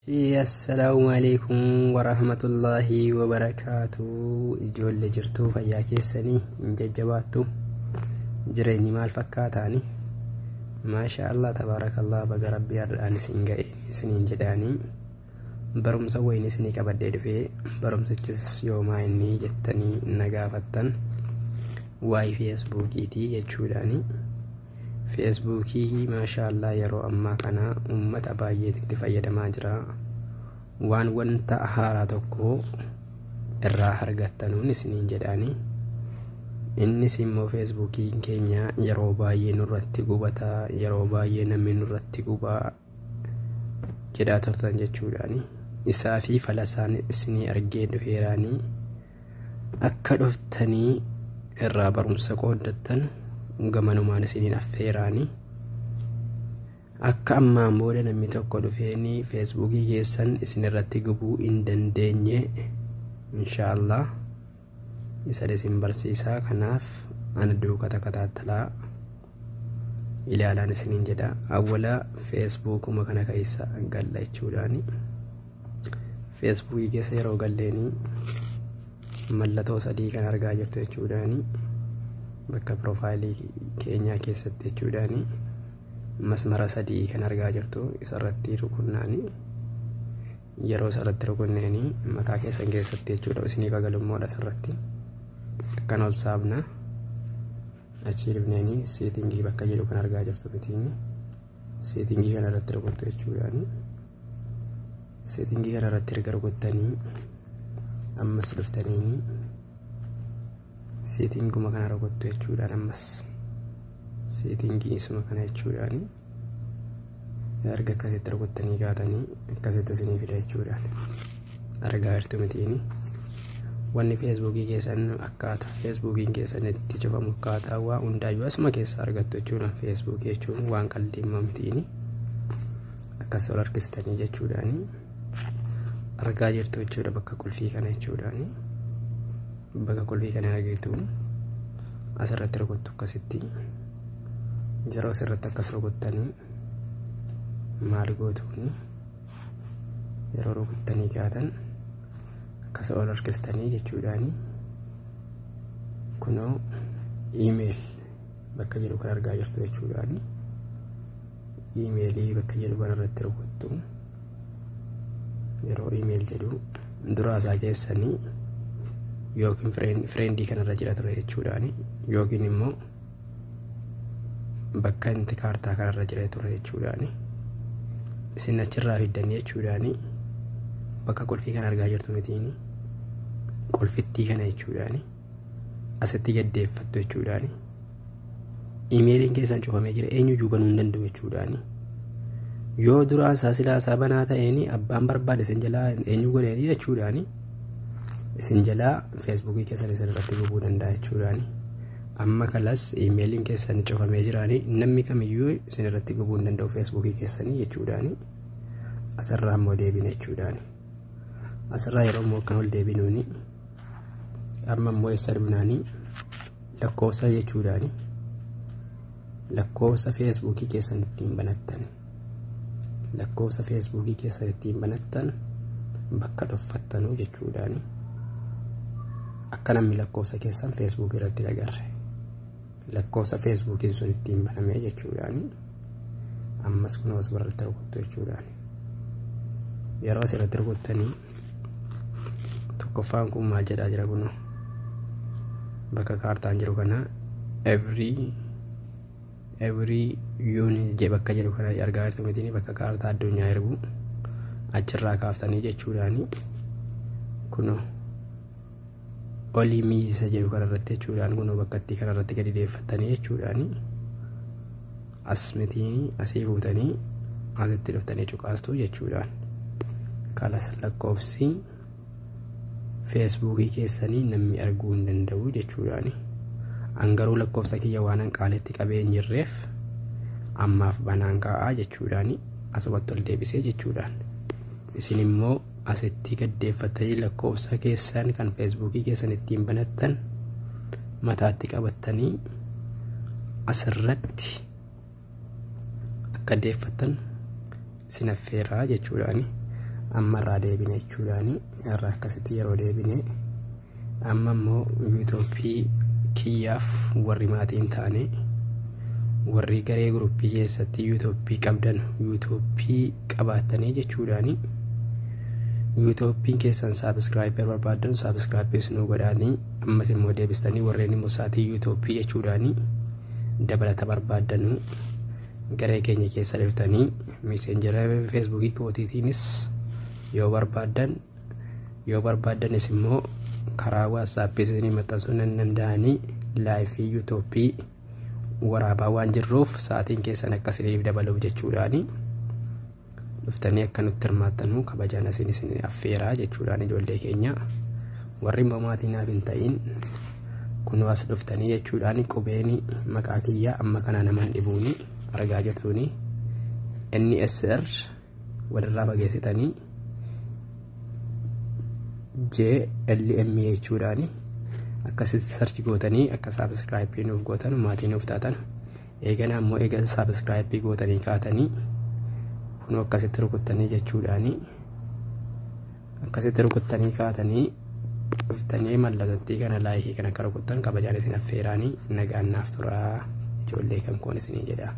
Assalaamu alaikum warahmatullaahi wabarakaatu. Ijoollee jirtuu, fayyaa keessanii hin jajjabaattu? Jireenyi maal fakkaataani? Maasha Allah, tabaarakallah, baga rabbii har'aan isin ga'e isiniin jedhaanii, barumsa wayin isinii qabadhee dhufee, barumsichis yoomaa inni jettanii na gaafattan, waa'ee feesbuukiitii jechuudhaani. Feesbuukii, maasha Allah, yeroo ammaa kana uummata baay'eetu itti fayyadamaa jira. Waan wanta haaraa tokko irraa argattanuun isiniin jedhaani. Innis immoo feesbuukiin keenya yeroo baay'ee nurratti gubataa, yeroo baay'ee namni nurratti gubaa jedhaa turtan jechuudhaani. Isaa fi falasaan isinii argee dhufeeraanii, akka dhuftanii irraa barumsa qooddattan gamanumaan isiniin affeeraanii. Akka ammaan booda namni tokko dhufeeni feesbuukii keessan isin irratti gubuu hin dandeenye, inshaallah, isa isin barsiisaa. Kanaaf ana duuka takataattalaa ilaalaan isiniin jedha. Awwala feesbuukuma kana keessa galla jechuudhaani. Feesbuukii keessa yeroo galleenii, mallattoo sadii kan argaa jirtu jechuudhaani, bakka piroofaayilii keenyaa keessatti jechuudhaani, masmara sadii kan argaa jirtu isarratti rukunnaani. Yeroo isarratti rukunneeni, mataa keessan keessatti jechuudha, isiniif agalummoodha. Asirratti akkan ol saabna, achii dhufneeni setting bakka jedhu kan argaa jirtu mitiini? Setting kana irratti rukuttu jechuudhaani. Setting kana irratti erga rukuttanii, ammas dhuftaniini settinguma kana rukuttu jechuudhaan, ammas setting isuma kana jechuudhaani. Erga akkasitti rukuttanii kaatanii, akkasitti isinii fida jechuudhaan. Argaa jirtu mitiini? Wanni feesbuukii keessan, akkaataa feesbuukiin keessan itti cufamu, akkaataa waa hundaayyuu asuma keessa argattu jechuudha. Feesbuukii jechuun waan qaldiimmaa mitiini. Akkas ol harkistanii jechuudhaani, argaa jirtu jechuudha, bakka qulfii kana jechuudhaani. Bakka qulfii kana argitu, asirratti rukuttu. Akkasitti yeroo asirratti akkas rukuttanii, maal gootuuni? Yeroo rukuttanii kaatan, akkas ol harkistanii jechuudhaani, kunoo email bakka jedhu kan argaa jirtu jechuudhaani. Email bakka jedhu kan irratti rukuttu. Yeroo email jedhu, duraasaa keessanii yookiin friend kanarra jira ture jechuudhaani, yookiin immoo bakka inti kaartaa kanarra jira ture jechuudhaani. Isin achirraa fiddanii jechuudhaani, bakka qulfii kan argaa jirtu mitiini? Qulfittii kana jechuudhaani asitti gaddeeffattu jechuudhaani. Imeeliin keessan cufamee jira, eenyu banuu hin danda'u jechuudhaani. Yoo duraan isaa silaa isaa banaa ta'een, abbaan barbaade isin jalaa eenyu godheeni jechuudhaani, isin jalaa feesbuukii keessan isin irratti gubuu danda'a jechuudhaani. Amma kalas imeeliin keessan cufamee jiraani, namni kamiyyuu isin irratti gubuu hin danda'u feesbuukii keessanii jechuudhaani. Asirraa immoo deebina jechuudhaani. Asirraa yeroo immoo akkan ol deebinuuni, amma immoo eessa dhufnaanii? Lakkoofsa jechuudhaani, lakkoofsa feesbuukii keessan ittiin banattan, lakkoofsa feesbuukii keessan ittiin banattan bakka dhoffattanuu jechuudhaani, akka namni lakkoofsa keessan feesbuukii irratti agarre, lakkoofsa feesbuukiin sun ittiin baname jechuudhaani. Ammas kun osoo irratti rukuttu jechuudhaani. Yeroo asirratti rukuttanii, tokkoffaan kun maal jedhaa jira? Kunoo bakka kaartaan jiru kana, everyone bakka jedhu kana argaa jirtu mitiin? Bakka kaartaa addunyaa ergu achirraa kaaftanii jechuudhaani, kunoo only me isa jedhu kanarratti jechuudhaan, kunoo bakka itti kanarratti gadi deeffattanii jechuudhaani, as mitiin, asii fuutanii asitti dhuftanii cuqaastu jechuudhaan. Kalas, lakkoofsi feesbuukii keessanii namni arguu hin danda'u jechuudhaani. An garuu lakkoofsa kiyya waan an qaaletti qabee hin jirreef, ammaaf banaan kaa'aa jechuudhaani, asumatti ol deebisee jechuudhaan. Isin immoo asitti gaddeeffatanii, lakkoofsa keessan kan feesbuukii keessan ittiin banattan mataatti qabattanii, asirratti akka deeffattan isin affeeraa jechuudhaani. Amma irraa deebine jechuudhaani. Irraa akkasitti yeroo deebine, amma immoo YouTubeii kiyyaaf warri maatii hin taane, warri garee groupii keessatti YouTubeii qabdan, YouTubeii qabaattanii jechuudhaani, YouTubeiin keessan subscribeii barbaadan subscribeiis nu godhaanii, ammas immoo deebistanii warreen immoo saatii YouTubeii jechuudhaani dabalata barbaadanuu garee keenya keessa dhuftanii Messengera Facebookii kootiitiinis yoo barbaaddan, yoo barbaaddanis immoo karaa WhatsAppii isinii maxxansuu nan danda'anii, liveii YouTubeii waraabaa waan jirruuf sa'aatiin keessan akka isiniif dabaluuf jechuudhaani dhuftanii akka nutti hirmaattanuu kabajaan asin isin affeeraa jechuudhaan. Ijoollee keenya warri immoo maatii naaf hin ta'in, kunoo as dhuftanii jechuudhaan qubeen maqaa kiyyaa amma kana naman dhibuuni argaa jirtuuni NSR walirraa fageessitanii JLM jechuudhaani akkasitti search gootanii akka subscribeii nuuf gootan, maatii nuuf taatan. Eegana ammoo eega subscribeii gootanii kaatanii, kunoo akkasitti rukuttanii jechuudhaani, akkasitti rukuttanii kaatanii dhuftanii mallattoo kana, likeii kana akka rukuttan kabajaan isin affeeraanii. Nagaan naaf turaa, ijoollee kan koon isinii jedha.